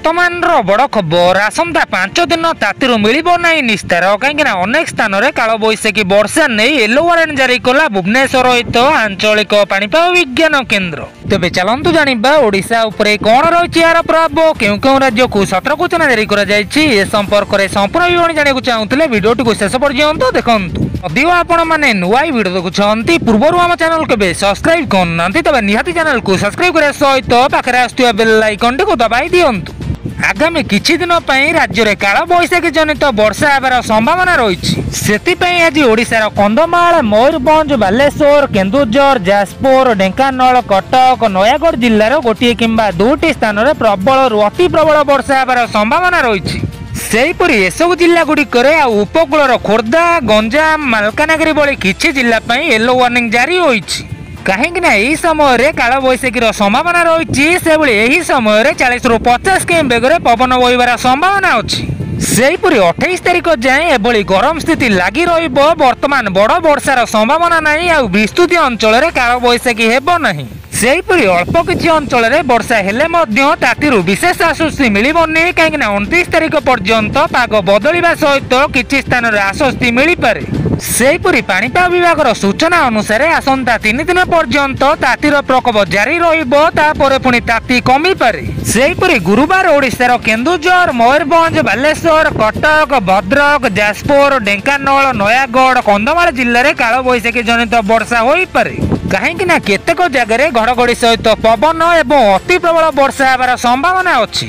ବର୍ତ୍ତମାନର ବଡ଼ ଖବର, ଆସନ୍ତା 5 ଦିନ ତାତିରୁ ମିଳିବ ନାହିଁ ନିସ୍ତାର। କାହିଁକିନା ଅନେକ ସ୍ଥାନରେ କାଳବୈଶାଖୀ ବର୍ଷା ନେଇ ୟେଲୋ ୱାରେଣ୍ଟ ଜାରି କଲା ଭୁବନେଶ୍ୱର ସ୍ଥିତ ଆଞ୍ଚଳିକ ପାଣିପାଗ ବିଜ୍ଞାନ କେନ୍ଦ୍ର। ତେବେ ଚାଲନ୍ତୁ ଜାଣିବା ଓଡ଼ିଶା ଉପରେ କ'ଣ ରହିଛି ଏହାର ପ୍ରଭାବ, କେଉଁ କେଉଁ ରାଜ୍ୟକୁ ସତର୍କ ସୂଚନା ଜାରି କରାଯାଇଛି, ଏ ସମ୍ପର୍କରେ ସମ୍ପୂର୍ଣ୍ଣ ବିବରଣୀ ଜାଣିବାକୁ ଚାହୁଁଥିଲେ ଭିଡ଼ିଓଟିକୁ ଶେଷ ପର୍ଯ୍ୟନ୍ତ ଦେଖନ୍ତୁ। ଯଦିଓ ଆପଣମାନେ ନୂଆ ଏହି ଭିଡ଼ିଓ ଦେଖୁଛନ୍ତି, ପୂର୍ବରୁ ଆମ ଚ୍ୟାନେଲ କେବେ ସବସ୍କ୍ରାଇବ୍ କରୁନାହାନ୍ତି, ତେବେ ନିହାତି ଚ୍ୟାନେଲକୁ ସବସ୍କ୍ରାଇବ୍ କରିବା ସହିତ ପାଖରେ ଆସୁଥିବା ବେଲ୍ ଆଇକନ୍ଟିକୁ ଦବାଇ ଦିଅନ୍ତୁ। ଆଗାମୀ କିଛି ଦିନ ପାଇଁ ରାଜ୍ୟରେ କାଳବୈଶାଖୀ ଜନିତ ବର୍ଷା ହେବାର ସମ୍ଭାବନା ରହିଛି। ସେଥିପାଇଁ ଆଜି ଓଡ଼ିଶାର କନ୍ଧମାଳ, ମୟୂରଭଞ୍ଜ, ବାଲେଶ୍ୱର, କେନ୍ଦୁଝର, ଯାଜପୁର, ଢେଙ୍କାନାଳ, କଟକ, ନୟାଗଡ଼ ଜିଲ୍ଲାର ଗୋଟିଏ କିମ୍ବା ଦୁଇଟି ସ୍ଥାନରେ ପ୍ରବଳରୁ ଅତି ପ୍ରବଳ ବର୍ଷା ହେବାର ସମ୍ଭାବନା ରହିଛି। ସେହିପରି ଏସବୁ ଜିଲ୍ଲାଗୁଡ଼ିକରେ ଆଉ ଉପକୂଳର ଖୋର୍ଦ୍ଧା, ଗଞ୍ଜାମ, ମାଲକାନଗିରି ଭଳି କିଛି ଜିଲ୍ଲା ପାଇଁ ୟେଲୋ ୱାର୍ଣ୍ଣିଂ ଜାରି ହୋଇଛି। କାହିଁକି ନା ଏହି ସମୟରେ କାଳବୈଶାଖୀର ସମ୍ଭାବନା ରହିଛି। ସେଭଳି ଏହି ସମୟରେ 40ରୁ 50 କିମି ବେଗରେ ପବନ ବହିବାର ସମ୍ଭାବନା ଅଛି। ସେହିପରି 28 ତାରିଖ ଯାଏଁ ଏଭଳି ଗରମ ସ୍ଥିତି ଲାଗି ରହିବ। ବର୍ତ୍ତମାନ ବଡ଼ ବର୍ଷାର ସମ୍ଭାବନା ନାହିଁ ଆଉ ବିସ୍ତୃତ ଅଞ୍ଚଳରେ କାଳବୈଶାଖୀ ହେବ ନାହିଁ। ସେହିପରି ଅଳ୍ପ କିଛି ଅଞ୍ଚଳରେ ବର୍ଷା ହେଲେ ମଧ୍ୟ ତାତିରୁ ବିଶେଷ ଆଶ୍ୱସ୍ତି ମିଳିବନି, କାହିଁକିନା 29 ତାରିଖ ପର୍ଯ୍ୟନ୍ତ ପାଗ ବଦଳିବା ସହିତ କିଛି ସ୍ଥାନରେ ଆଶ୍ୱସ୍ତି ମିଳିପାରେ। ସେହିପରି ପାଣିପାଗ ବିଭାଗର ସୂଚନା ଅନୁସାରେ ଆସନ୍ତା 3 ଦିନ ପର୍ଯ୍ୟନ୍ତ ତାତିର ପ୍ରକୋପ ଜାରି ରହିବ, ତାପରେ ପୁଣି ତାତି କମିପାରେ। ସେହିପରି ଗୁରୁବାର ଓଡ଼ିଶାର କେନ୍ଦୁଝର, ମୟୂରଭଞ୍ଜ, ବାଲେଶ୍ୱର, କଟକ, ଭଦ୍ରକ, ଯାଜପୁର, ଢେଙ୍କାନାଳ, ନୟାଗଡ଼, କନ୍ଧମାଳ ଜିଲ୍ଲାରେ କାଳବୈଶାଖୀ ଜନିତ ବର୍ଷା ହୋଇପାରେ। କାହିଁକି ନା କେତେକ ଜାଗାରେ ଘଡ଼ଘଡ଼ି ସହିତ ପବନ ଏବଂ ଅତି ପ୍ରବଳ ବର୍ଷା ହେବାର ସମ୍ଭାବନା ଅଛି।